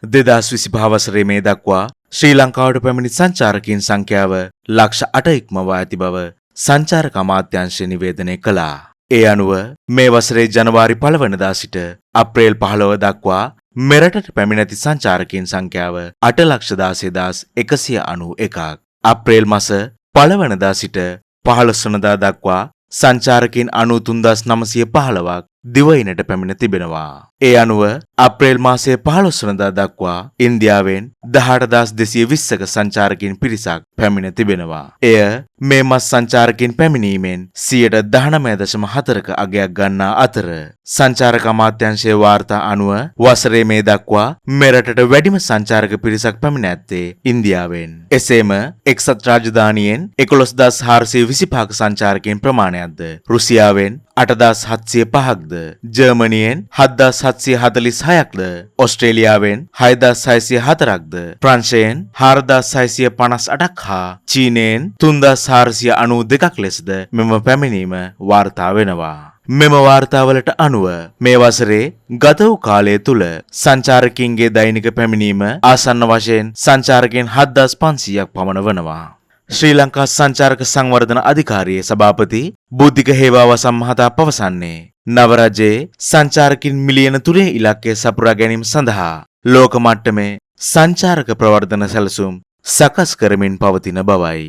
2025 වසරේ මේ දක්වා ශ්‍රී ලංකාවට පැමිණි සංචාරකයින් සංඛ්‍යාව ලක්ෂ 8 ඉක්මවා ඇති බව සංචාරක අමාත්‍යාංශය නිවේදනය කළා. ඒ අනුව මේ වසරේ ජනවාරි 1 වනදා සිට අප්‍රේල් 15 දක්වා මෙරටට පැමිණ ඇති සංචාරකයින් සංඛ්‍යාව 8,16,191ක්. අප්‍රේල් මස 1 වනදා සිට 15 වනදා දක්වා සංචාරකයින් 93,915ක් දිවයිනට පැමිණ තිබෙනවා. ඒ අනුව අප්‍රේල් මාසයේ 15 වනදා දක්වා ඉන්දියාවෙන් 18,220ක සංචාරකයින් පිරිසක් පැමිණ තිබෙනවා. එය මේ මස් සංචාරකයින් පැමිණීමෙන් 19.4%ක අගයක් ගන්නා අතර, සංචාරක අමාත්‍යාංශයේ වාර්තා අනුව වසරේ මේ දක්වා මෙරටට වැඩිම සංචාරක පිරිසක් පැමිණ ඇත්තේ ඉන්දියාවෙන්. එසේම එක්සත් රාජධානියෙන් 11,425ක සංචාරකයින් ප්‍රමාණයක්ද, රුසියාවෙන් 8705ක්ද, ජර්මනියෙන් 7746ක්ද, ඔස්ට්‍රේලියාවෙන් 6604ක්ද, ප්‍රංශයෙන් 4658ක් හා චීනයෙන් 3492ක් ලෙසද මෙම පැමිණීම වාර්තා වෙනවා. මෙම වාර්තාවලට අනුව මේ වසරේ ගත වූ කාලය තුළ සංචාරකින්ගේ දෛනික පැමිණීම ආසන්න වශයෙන් සංචාරකයන් 7500ක් පමණ වනවා. ශ්‍රී ලංකා සංචාරක සංවර්ධන අධිකාරියේ සභාපති බුද්ධික හේවාවසම් මහතා පවසන්නේ නව රජයේ සංචාරකින් මිලියන 3 ඉලක්කය සපුරා ගැනීම සඳහා ලෝක මට්ටමේ සංචාරක ප්‍රවර්ධන සැලසුම් සකස් කරමින් පවතින බවයි.